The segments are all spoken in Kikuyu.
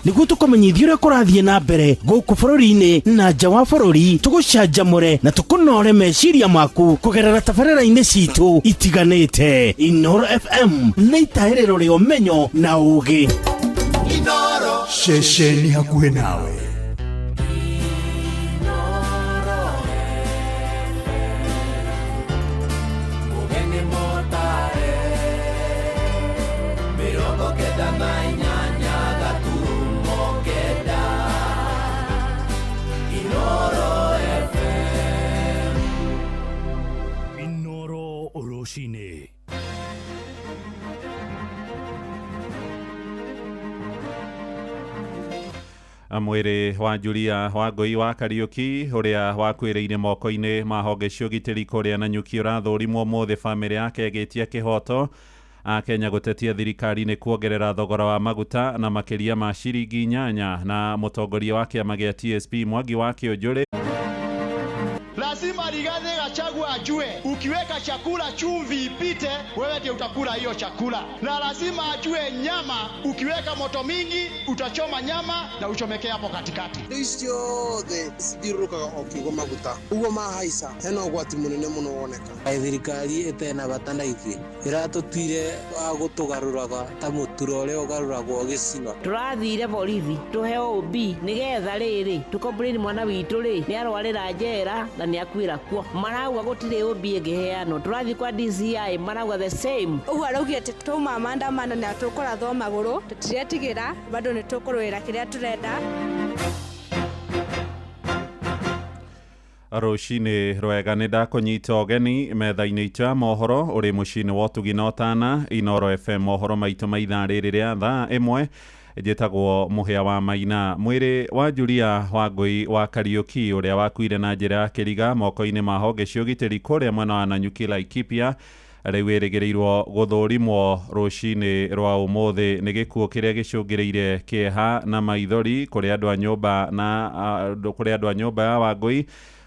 Nĩguo tũkũmenyithia ũrĩa kũrathiĩ na mbere gũkũ bũrũri-inĩ na nja wa bũrũri, tũgũcanjamũre na tũkũnore meciria maku kũgerera tabarĩra-inĩ citũ itiganĩte. Inoro FM nĩ itahĩrĩro rĩa ũmenyo na ũũgĩ. Ceceni hakuhĩ nawe. Inoro rũcinĩ. Mwĩrĩ wa Julia Wangũi wa Kariũki ũrĩa wakuĩrĩire moko-inĩ ma honge cia ũgitĩri kũrĩa Nanyuki ũrathũrimwo ũmũthĩ, bamĩrĩ yake ĩgĩtia kĩhoto. Akenya gũtetia thirikari nĩ kuongerera thogora wa maguta na makĩria ma ciringi 8, na mũtongoria wa kĩama gĩa TSP Mwangi wa Kĩũnjũrĩ. Lazima Rigathi Gachagua ajue ukiweka chakula chumvi ipite, wewe ndio utakula hiyo chakula, na lazima ajue nyama ukiweka moto mingi utachoma nyama na uchomekee hapo katikati. Indo ici ciothe cithiũrũrũkaga o kiugo maguta, ũguo mahaica hena ũgwati mũnene mũno woneka. Thirikari ĩtena bata na ithuĩ, ĩratũtuire wa gũtũgarũraga ta mũturo ũrĩa ũgarũragwo gĩcino. Tũrathire borithi tũheo OB nĩgetha rĩrĩ tũcomplain mwana witũ rĩ nĩ arwarĩra njera na nĩ akuĩra kuo. Marauga gũtirĩ OB ĩngĩheanwo. Tũrathiĩ kwa DCI, marauga the same. Ũguo araugire atĩ twauma maandamano na tũkũrathwo magũrũ, tũtiretigĩra, bado nĩ tũkũrũĩra kĩrĩa tũrenda. Rũcinĩ rwega, nĩ ndakũnyita ũgeni metha-inĩ itũ ya mohoro ũrĩ mũciĩ-inĩ wa ũtugi na ũtana Inoro FM, mohoro maitũ ma ithaa rĩrĩ rĩa thaa 1. Njĩtagwo Mũhĩa wa Maina. Mwĩrĩ wa Julia Wangũi wa Kariũki ũrĩa wakuire na njĩra ya kĩriga moko-inĩ ma honge cia ũgitĩri kũrĩa mwena wa Nanyuki, Laikipia, rĩu ĩrĩgĩrĩirwo gũthũrimwo rũcinĩ rwa ũmũthĩ. Nĩ gĩkuũ kĩrĩa gĩcũngĩrĩire kĩeha na maithori kũrĩ andũ a nyũmba na kũrĩ andũ a nyũmba ya Wangũi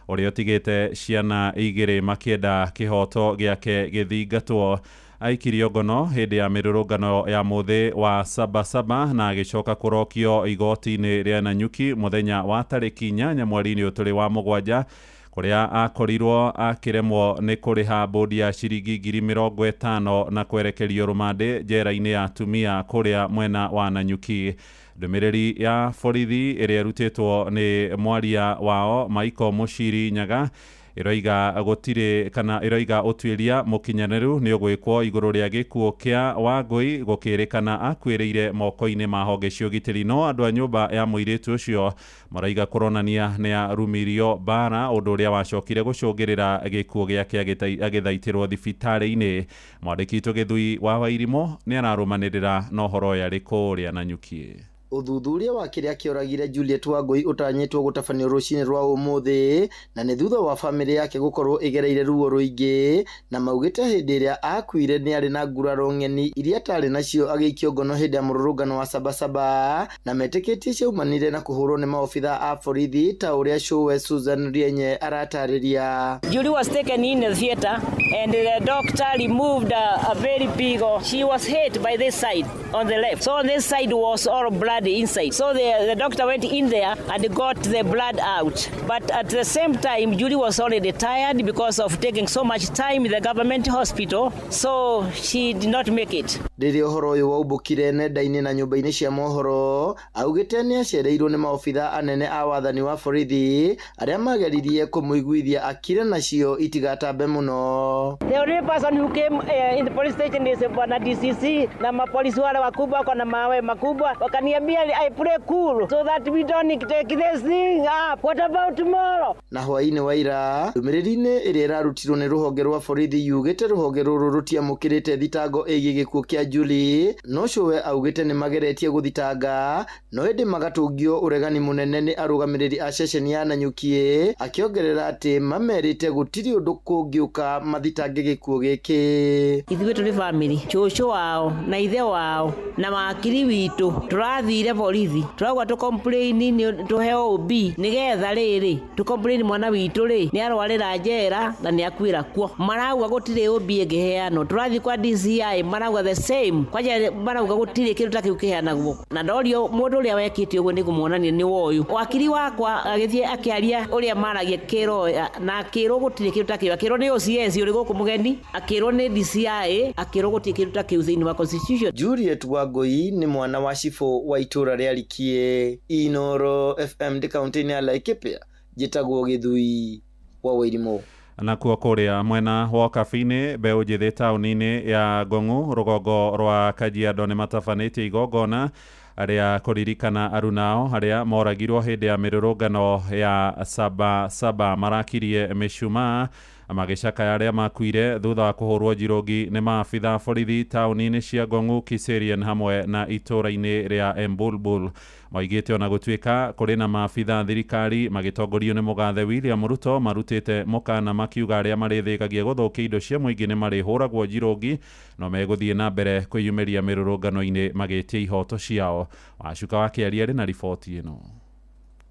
ũrĩa ũtigĩte ciana 2 makĩenda kĩhoto gĩake gĩthingatwo. Aikirio ngono hĩndĩ ya mĩrũrũngano ya mũthĩ wa Sabasaba na agĩcoka kũrokio igoti-inĩ rĩa Nanyuki mũthenya wa tarĩki 8 mweri-inĩ ũyũ tũrĩ wa 7, kũrĩa akorirwo akĩremwo nĩ kũrĩha bũndi ya ciringi 50,000 na kwerekerio rũmandĩ njera-inĩ ya atumia kũrĩa mwena wa Nanyuki. Ndũmĩrĩri ya borithi ĩrĩa ĩrutĩtwo nĩ mwaria wao Michael Mũciri Nyaga ĩroiga gũtirĩ kana ĩroiga ũtuĩria mũkinyanĩru nĩ ũgwĩkwo igũrũ rĩa gĩkuũ kĩa Wangũi, gũkĩrĩkana akuĩrĩire moko-inĩ ma honge cia ũgitĩri. No andũ a nyũmba ya mũirĩtu ũcio maraiga kũronania nĩ arumirio mbara, ũndũ ũrĩa wacokire gũcũngĩrĩra gĩkuũ gĩake agĩthaitĩrwo thibitarĩ-inĩ. Mwandĩki witũ Gĩthui wa Wairimũ nĩ ararũmanĩrĩra na ũhoro ũyũ arĩ kũrĩa Nanyuki. Ũthuthuria wa kĩrĩa kĩoragire Juliet Wangũi ũtanyĩtwo gũtabanio rũcinĩ rwa ũmũthĩ, na nĩ thutha wa bamĩrĩ yake gũkorwo ĩgereire ruo rũingĩ, na maugĩte hĩndĩ ĩrĩa akuire nĩ arĩ na nguraro ng'eni iria atarĩ nacio agĩikio ngono hĩndĩ ya mũrũrũngano wa Sabasaba, na metĩkĩtie ciaumanire na kũhũrwo nĩ maobitha a borithi ta ũrĩa cũwe Susan Rienye aratarĩria. Julie was taken in the theater and the doctor removed a very big, she was hit by this side on the left. So on this side was all blood inside. So the doctor went in there and got the blood out. But at the same time, Julie was already tired because of taking so much time in the government hospital, so she did not make it. Rĩrĩa ũhoro ũyũ waumbũkire nenda-inĩ na nyũmba-inĩ cia mohoro, augĩte nĩ acereirwo nĩ maobitha anene a wathani wa borithi arĩa mageririe kũmũiguithia akire nacio itigatambe mũno. The only person who came in the police station is bwana DCC na mapolisi wale wakubwa wako na mawe makubwa, wakaniambia I play cool so that we don't take this thing up. What about tomorrow? Na hwaĩ-inĩ wa ira, ndũmĩrĩri-inĩ ĩrĩa ĩrarutirwo nĩ rũhonge rwa borithi yugĩte rũhonge rũrũ rũtiamũkĩrĩte thitango ĩgiĩ gĩkuũ kĩa Julie, no cũwe augĩte nĩ mageretie gũthitanga no ĩndĩ magatũngio ũregani mũnene nĩ arũgamĩrĩri a ceceni ya Nanyuki, akĩongerera atĩ mamerĩte gũtirĩ ũndũ kũngĩũka mathitange gĩkuũ gĩkĩ. Ithuĩ tũrĩ family, cũcũ wao na ithe wao na wakiri witũ tũrathire Tũrathire borithi tũrauga tũ complain nĩ tũheo OB nĩgetha rĩrĩ tũ complain mwana witũ rĩ nĩ arwarĩra njera na nĩ akuĩra kuo. Marauga gũtirĩ OB ĩngĩheanwo. Tũrathiĩ kwa DCI marauga the same, kwanja marauga gũtirĩ kĩndũ ta kĩu kĩheanagwo. Na ndorio mũndũ ũrĩa wekĩte ũguo nĩ ngũmuonania nĩ woyũ. Wakiri wakwa agĩthiĩ akĩaria ũrĩa maragia kĩroya na akĩrwo gũtirĩ kĩndũ ta kĩu, akĩrwo nĩ OCS ũrĩ gũkũ mũgeni, akĩrwo nĩ DCI, akĩrwo gũtirĩ kĩndũ ta kĩu thĩinĩ wa constitution. Juliet Wangui nĩ mwana wa cibũ wa itũra rĩa Rikie, Inoro FM ndĩ kaunti-inĩ ya Laikipia, njĩtagwo Gĩthui wa Wairimũ. Nakuo kũrĩa mwena wa Ũkabi-inĩ, mbeũ njĩthĩ taũni-inĩ ya Ngong'u rũgongo rwa Kajiado nĩ matabanĩtie igongona rĩa kũririkana arunao arĩa moragirwo hĩndĩ ya mĩrũrũngano ya Saba Saba. Marakirie mĩcumaa magĩcakaya arĩa makuire thutha wa kũhũrwo njirũngi nĩ maabitha borithi taũni-inĩ cia Ngong'u, Kiserian hamwe na itũũra-inĩ rĩa Embulbul. Moigĩte ona gũtuĩka kũrĩ na maabitha thirikari magĩtongorio nĩ mũgathe William Ruto marutĩte mũkana makiuga arĩa marĩthĩgagia gũthũkia indo cia mũingĩ nĩ marĩhũragwo njirũngi, no megũthiĩ na mbere kwĩyumĩria mĩrũrũngano-inĩ magĩtia ihoto ciao. Wacuka wa Kĩaria arĩ na riboti ĩno.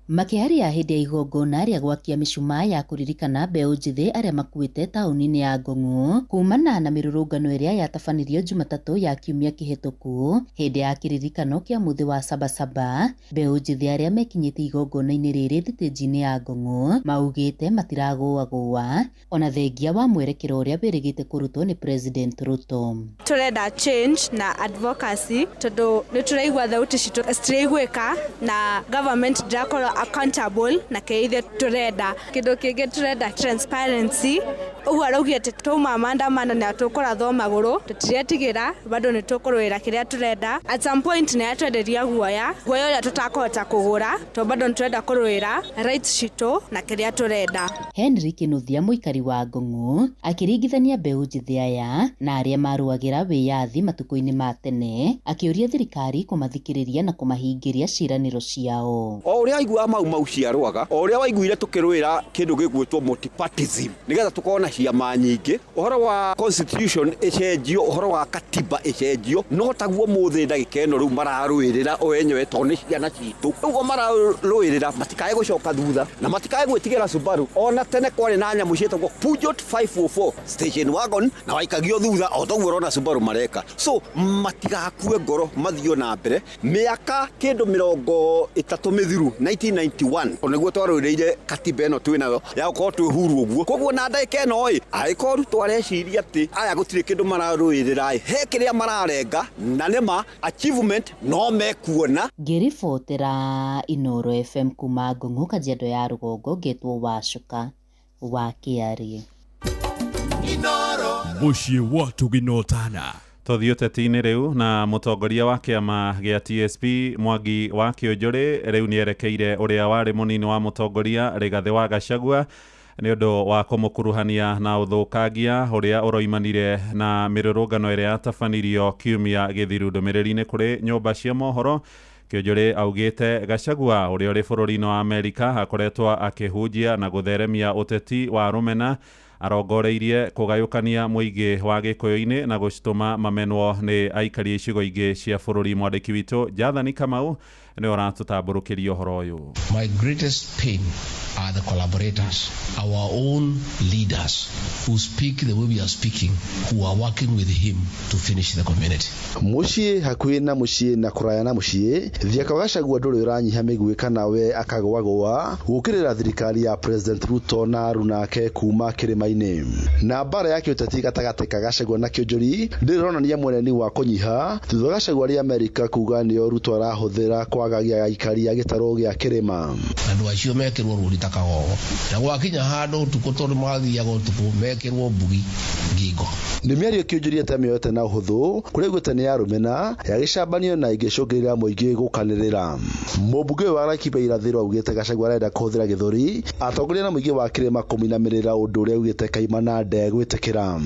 Makĩaria hĩndĩ ya igongona rĩa gwakia mĩcumaa ya kũririkana mbeũ njĩthĩ arĩa makuĩte taũni-inĩ ya Ngong'u kumana na mĩrũrũngano ĩrĩa yatabanĩrio Jumatatũ ya kiumia kĩhĩtũku hĩndĩ ya kĩririkano kĩa mũthĩ wa Sabasaba, mbeũ njĩthĩ arĩa mekinyĩtie igongona-inĩ rĩrĩ thitĩnji-inĩ ya Ngong'u maugĩte matiragũagũa ona thengia wa mwerekero ũrĩa wĩrĩgĩte kũrutwo nĩ President Ruto. Tũrenda change na advocacy tondũ nĩ tũraigua thauti citũ citiraiguĩka na government ndĩrakorwo accountable na kĩrĩa tũrenda. Kĩndũ kĩngĩ tũrenda transparency, ũguo araugire atĩ twauma maandamano na tũkũrathwo magũrũ, tũtiretigĩra bado nĩ tũkũrũĩra kĩrĩa tũrenda. At some point nĩ atwenderia guoya, guoya ũrĩa tũtakũhota kũgũra tondũ bado nĩ tũrenda kũrũĩra rights citũ na kĩrĩa tũrenda. Henry Kinuthia mũikari wa Ngong'u akĩringithania mbeũ njĩthĩ aya na arĩa marũagĩra wĩyathi matukũ-inĩ ma tene, akĩũria thirikari kũmathikĩrĩria na kũmahingĩria ciĩranĩro ciao. O ũrĩa aiguaga mau mau ciarũaga, o ũrĩa waiguire tũkĩrũĩra kĩndũ gĩgwĩtwo multipartism nĩgetha tũkorwo na ciama nyingĩ, ũhoro wa constitution ĩcenjio, ũhoro wa katiba ĩcenjio, no taguo mũthĩ ndagĩka ĩno rĩu mararũĩrĩra o enyewe tondũ nĩ ciana citũ. Ũguo mararũĩrĩra matikae gũcoka thutha na matikae gwĩtigĩra Subaru. Ona tene kwarĩ na nyamũ ciĩtagwo Peugeot 504 station wagon na waikagio thutha o toguo ũrona Subaru mareka. So matigakue ngoro, mathiĩ na mbere. Mĩaka kĩndũ 30 mĩthiru 1991 nĩguo twarũĩrĩire katiba ĩno twĩ nayo ya gũkorwo twĩ huru ũguo. Koguo na ndagĩka ĩno ĩ, angĩkorwo Ruto areciria atĩ aya gũtirĩ kĩndũ mararũĩrĩra ĩ, he kĩrĩa mararenga na nĩma achievement no mekuona. Ngĩribotera Inoro FM kuma Ngong'u, Kajiado ya rũgongo, ngetwo Wacuka wa Kĩarie. Mũciĩ wa Tũginotana. Tũthiĩ ũteti-inĩ rĩu na mũtongoria wa kĩama gĩa TSP Mwangi wa Kĩũnjũrĩ rĩu nĩerekeire ũrĩa warĩ mũnini wa mũtongoria Rigathĩ wa Gachagua nĩ ũndũ wa kũmũkuruhania na ũthũkangia ũrĩa ũroimanire na mĩrũrũngano ĩrĩa yatabanirio kiumia gĩthiru. Ndũmĩrĩri-inĩ kũrĩ nyũmba cia mohoro, Kĩũnjũrĩ augĩte Gachagua ũrĩa ũrĩ bũrũri-inĩ wa Amerika akoretwo akĩhunjia na gũtheremia ũteti wa rũmena, arongoreirie kũgayũkania mũingĩ wa Gĩkũyũ-inĩ na gũcitũma mamenwo nĩ aikari a icigo ingĩ cia bũrũri. Mwandĩki witũ Jathani Kamau nĩ ũratũtambũrũkĩria ũhoro ũyũ. My greatest pain are the collaborators, our own leaders who speak the way we are speaking, who are working with him to finish the community. Mũciĩ hakuhĩ na mũciĩ na kũraya na mũciĩ, Thiaka wa Gachagua ndũrĩ ũranyiha mĩguĩ kana we akagũagũa gũkĩrĩra thirikari ya President Ruto na arunake kuma kĩrĩma-inĩ. Na mbara ya kĩũteti gatagatĩ ka Gachagua na Kĩũnjũri ndĩronania mweneni wa kũnyiha thutha wa Gachagua arĩ Amerika kuga nĩo Ruto arahũthĩra kwagagia aikari a gĩtarũ gĩa kĩrĩma. Andũ acio mekĩrwo rũri ta kagogo na gwakinya handũ ũtukũ tondũ mathiaga ũtukũ mekĩrwo mbugi ngingo. Nĩ mĩario Kĩũnjũri atamĩoete na ũhũthũ kũrĩa augĩte nĩ ya rũmena ya gĩcambanio na ĩngĩcũngĩrĩria mũingĩ gũkanĩrĩra. Mũmbunge ũyũ wa Laikipia irathĩro augĩte Gachagua arenda kũhũthĩra gĩthũri atongoria na mũingĩ wa kĩrĩma kũmũinamĩrĩra ũndũ ũrĩa augĩte kaimana ndegwĩtĩkĩra.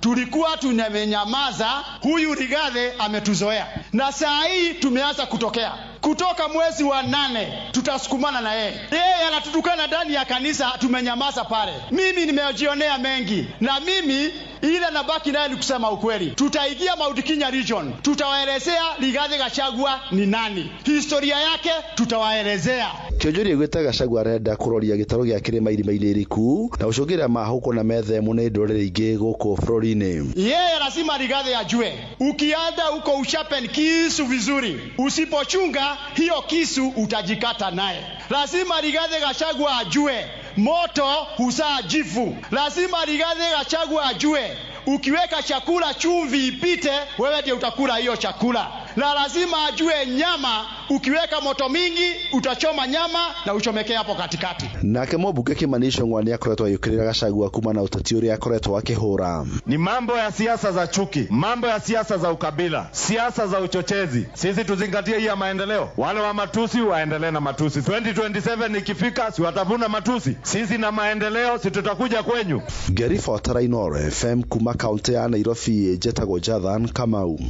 Tulikuwa tumenyamaza, huyu Rigathi ametuzoea na saa hii tumeanza kutokea. Kutoka mwezi wa 8 tutasukumana na yeye. Yeye anatutukana ndani ya kanisa, tumenyamaza pale. Mimi nimejionea mengi na mimi Ile nabaki naye ni kusema ukweli, tutaingia Mount Kenya region, tutawaelezea Rigathi Gachagua ni nani, historia yake tutawaelezea. Kionjoria gwĩta Gachagua arenda kũroria gĩtarũ gĩa kĩrĩma irima-inĩ iriku na gũcũngĩrĩria mahũko na methemwo nĩ ndũrĩrĩ ingĩ gũkũ bũrũri-inĩ. Yeye lazima Rigathi ajue, ukienda huko ushapen kisu vizuri, usipochunga hiyo kisu utajikata naye. Lazima Rigathi Gachagua ajue moto huzaa jivu. Lazima Rigathi Gachagua ajue ukiweka chakula chumvi ipite, wewe ndiye utakula hiyo chakula. Na lazima ajue nyama, ukiweka moto mingi utachoma nyama na uchomekee hapo katikati. Nake mũmbunge Kimani Ichung'wa nĩ akoretwo agĩũkĩrĩra Gachagua kuma na ũteti ũrĩa akoretwo akĩhũra. Ni mambo ya siasa za chuki, mambo ya siasa za ukabila, siasa za uchochezi. Sisi tuzingatie hii ya maendeleo. Wale wa matusi waendelee na matusi. 2027 ikifika, si watavuna matusi? Sisi na maendeleo, si tutakuja kwenyu. Ngĩribotera Inooro FM kuma kaũntĩ ya Nairobi, njĩtagwo Jathan Kamau.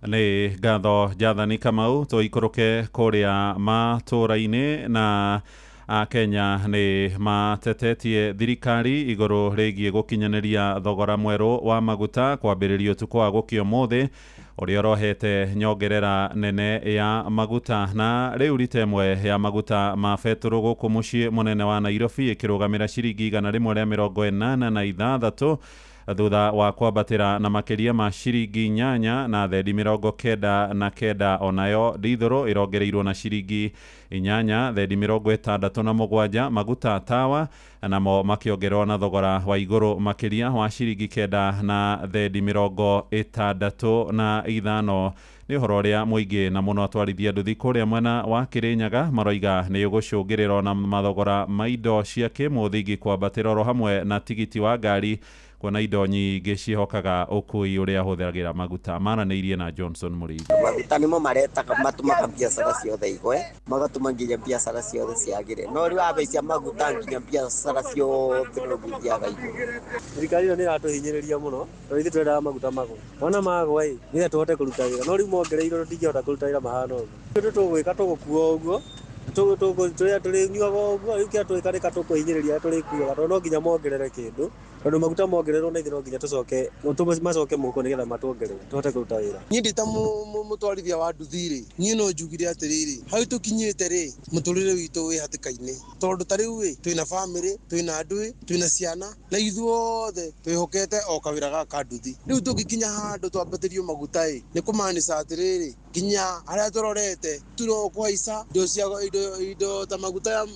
Nĩ ngatho Jathani Kamau. Tũikũrũke kũrĩa matũũra-inĩ na Akenya nĩ matetetie thirikari igũrũ rĩgiĩ gũkinyanĩria thogora mwerũ wa maguta kwambĩrĩria ũtukũ wa gũkĩa ũmũthĩ ũrĩa ũrohete nyongerera nene ya maguta. Na rĩu rita ĩmwe ya maguta ma betũrũ gũkũ mũciĩ mũnene wa Nairobi ĩkĩrũgamĩra ciringi 186 thutha wa kwambatĩra na makĩria ma ciringi 8 na thendi 99. Onayo ndithũrũ ĩrongereirwo na ciringi 8 thendi 67. Maguta tawa namo makĩongererwo na thogora wa igũrũ makĩria wa ciringi 9 na thendi 65. Nĩ ũhoro ũrĩa mũingĩ na mũno atwarithia nduthi kũrĩa mwena wa Kĩrĩnyaga maroiga nĩ ũgũcũngĩrĩra na mathogora ma indo cia kĩmũthingi kwambatĩra oro hamwe na tigiti wa ngari, kuona indo nyingĩ ciĩhokaga ũkui ũrĩa hũthagĩra maguta. Maranĩirie na Johnson Mũrĩithi. Maguta nĩmo maretaga matũmaga biacara ciothe igwe, magatũma nginya biacara ciothe ciagĩre. No rĩu wabaicia maguta nginya biacara ciothe nĩguo ithiaga igũrũ. Thirikari ĩno nĩ ĩratũhinyĩrĩria mũno tondũ ithuĩ twendaga maguta magwe. Wona magwa ĩ, nĩgetha tũhote kũruta wĩra. No rĩu mongereirwo tũtingĩhota kũruta wĩra mahana ũguo. Kĩndũ tũgwĩka tũgũkua ũguo, tũrĩnyuaga ũguo, rĩu kĩrĩa tũgwĩka nĩ tũkũhinyĩrĩria tũrĩkuaga tondũ no nginya mongerere kĩndũ. Tondũ maguta mongererwo na ithuĩ no nginya tũcoke macoke mũhuko nĩgetha matuongerere tũhote kũruta wĩra. Niĩ ndĩ ta mũtwarithia wa nduthi rĩ, niĩ no njugire atĩrĩrĩ, hau tũkinyĩte rĩ, mũtũrĩre witũ wĩ hatĩka-inĩ. Tondũ ta rĩu ĩ, twĩna bamĩrĩ, twĩna andũ ĩ, twĩna ciana, na ithuothe twĩhokete o kawĩra gaka ka nduthi. Rĩu tũngĩkinya handũ twambatĩrio maguta ĩ, nĩ kũmaanica atĩrĩrĩ, nginya harĩa tũrorete turo kũhaica indo cia indo ta maguta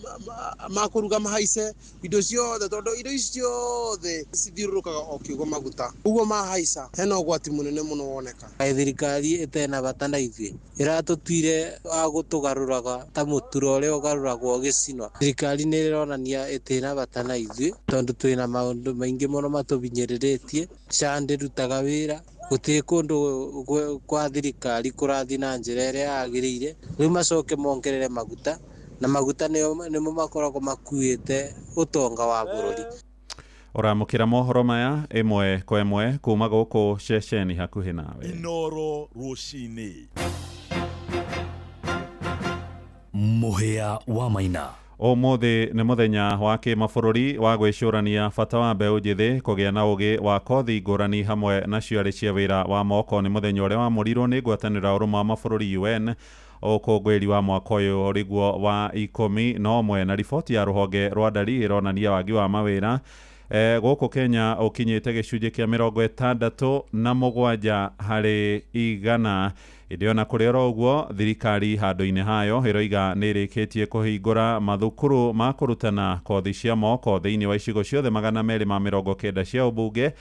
ma kũruga mahaice, indo ciothe, tondũ indo ici ciothe cithiũrũrũkaga o kiugo maguta. Ũguo mahaica hena ũgwati mũnene mũno woneka. Thirikari ĩtena bata na ithuĩ, ĩratũtuire a gũtũgarũraga ta mũturo ũrĩa ũgarũragwo ũgĩcinwo. Thirikari nĩ ĩronania ĩtĩna bata na ithuĩ tondũ twĩna maũndũ maingĩ mũno matũbinyĩrĩrĩtie. SHA ndĩrutaga wĩra, gũtirĩ kũndũ kwa thirikari kũrathiĩ na njĩra ĩrĩa yagĩrĩire. Rĩu macoke mongerere maguta, na maguta nĩmo makoragwo makuĩte ũtonga wa bũrũri. Ũramũkĩra mohoro maya ĩmwe kwa ĩmwe kuma gũkũ ceceni hakuhĩ nawe. Inooro rũcinĩ. Mũhĩa wa Maina. Ũmũthĩ nĩ mũthenya wa kĩmabũrũri wa gwĩcũrania bata wa mbeũ njĩthĩ kũgĩa na ũgĩ wa kothi ngũrani hamwe na ciarĩ cia wĩra wa moko. Nĩ mũthenya ũrĩa wamũrirwo nĩ ngwatanĩro ya ũrũmwe wa mabũrũri UN ũkũngũĩri wa mwaka ũyũ ũrĩguo wa 11. Na riboti ya rũhonge rwa ndari ĩronania wagi wa mawĩra gũkũ Kenya ũkinyĩte gĩcunjĩ kĩa 67 harĩ 100. Ĩndĩ ona kũrĩ oro ũguo, thirikari handũ-inĩ hayo ĩroiga nĩ ĩrĩkĩtie kũhingũra mathukuru ma kũrutana kothi cia moko thĩinĩ wa icigo ciothe 290 cia ũmbunge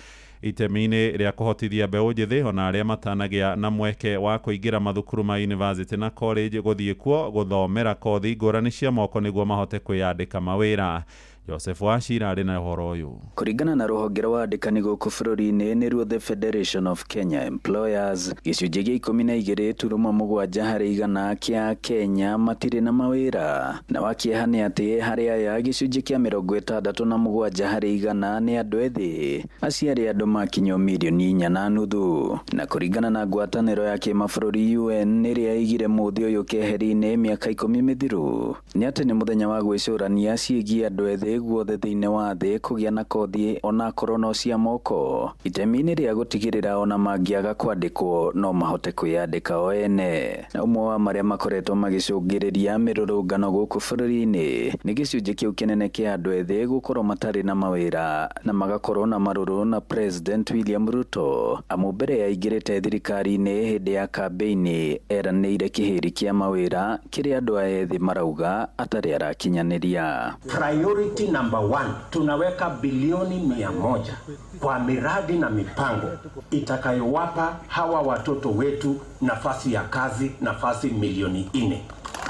itemi-inĩ rĩa kũhotithia mbeũ njĩthĩ ona arĩa matanagĩa na mweke wa kũingĩra mathukuru ma university na college gũthiĩ kuo gũthomera kothi ngũrani cia moko nĩguo mahote kwĩyandĩka mawĩra. Joseph Wachira arĩ na ũhoro ũyũ. Kũringana na rũhonge rwa andĩkani gũkũ bũrũri-inĩ nĩruo The Federation of Kenya Employers, gĩcunjĩ gĩa 12.7 harĩ 100 kĩa Kenya matirĩ na mawĩra, na wakĩeha nĩ atĩ harĩ aya gĩcunjĩ kĩa 67 harĩ 100 nĩ andũ ethĩ, acio arĩ andũ makinyio mirioni 4.5. Na kũringana na ngwatanĩro ya kĩmabũrũri UN ĩrĩa ĩigire mũthĩ ũyũ keheri-inĩ mĩaka 10 mĩthiru, nĩ atĩ nĩ mũthenya wa gwĩcũrania ciĩgiĩ andũ ethĩ ethĩ guothe thĩinĩ wa thĩ kũgĩa na kothi onakorwo no cia moko itemi-inĩ rĩa gũtigĩrĩra ona mangĩaga kwandĩkwo no mahote kwĩyandĩka o ene. Na ũmwe wa marĩa makoretwo magĩcũngĩrĩria mĩrũrũngano gũkũ bũrũri-inĩ nĩ gĩcunjĩ kĩu kĩnene kĩa andũ ethĩ gũkorwo matarĩ na mawĩra na magakorwo na marũrũ na President William Ruto amu mbere ya aingĩrĩte thirikari-inĩ hĩndĩ ya kambĩini eranĩire kĩhĩri kĩa mawĩra kĩrĩa andũ aya ethĩ marauga atarĩ arakinyanĩria. Priority number one, tunaweka bilioni 100 kwa miradi na mipango itakayowapa hawa watoto wetu nafasi ya kazi, nafasi milioni 4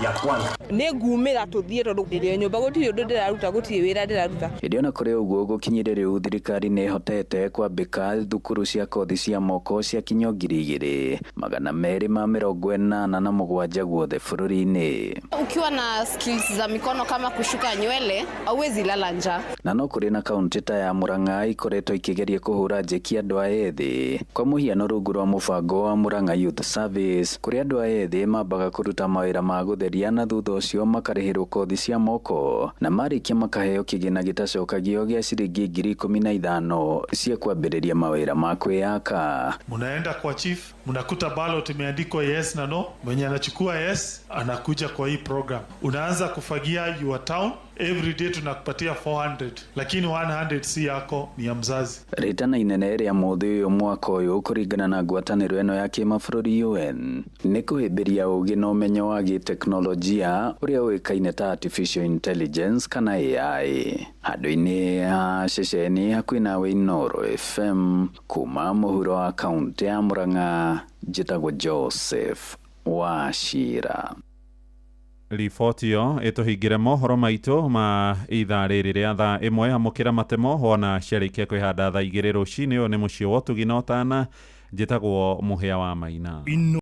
ya kwanza. Nĩ ngumĩra tũthiĩ tondũ ndĩrĩ nyũmba gũtirĩ ũndũ ndĩraruta gũtirĩ wĩra ndĩraruta. Hĩndĩ ona kũrĩ ũguo gũkinyire rĩu thirikari nĩ ĩhotete kwambĩka thukuru cia kothi cia moko cia kinyo 2287 guothe bũrũri-inĩ. Ukiwa na skills za mikono kama kushuka nywele hauwezi lala njaa. Na no kũrĩ na kaunti ta ya Murang'a ikoretwo ikĩgeria kũhũra njeki andũ a ethĩ kwa mũhiano rungu rwa mũbango wa Murang'a Youth Service kũrĩa andũ a ethĩ mambaga kũruta mawĩra ma gũtheria na thutha ũcio makarĩhĩrwo kothi cia moko na marĩkia makaheo kĩgĩna gĩtacokagio gĩa ciringi 15,000 cia kwambĩrĩria mawĩra ma kwĩyaka. Munaenda kwa chief, mnakuta ballot imeandikwa yes na no. Mwenye anachukua yes anakuja kwa hii program. Unaanza kufagia your town every day, tunakupatia 400 lakini 100 si yako, ni ya mzazi. Rĩtana inene rĩa mũthĩ ũyũ mwaka ũyũ kũringana na ngwatanĩro ĩno ya kĩmabũrũri UN nĩ kũhĩmbĩria ũgĩ na ũmenyo wa gĩteknolojia ũrĩa ũĩkaine ta artificial intelligence kana AI. Handũ-inĩ ha ceceni hakuhĩ nawe Inooro FM kuma mũhuro wa kaũntĩ ya Murang'a, njĩtagwo Joseph Wachira. Riboti ĩyo ĩtũhingĩre mohoro maitũ ma ithaa rĩrĩ rĩa thaa 1. Amũkĩra matemo wona ciarĩkia kwĩhanda thaa 2 rũcinĩ. Ũyũ nĩ mũciĩ wa ũtugi na ũtana, njĩtagwo Mũhĩa wa Maina.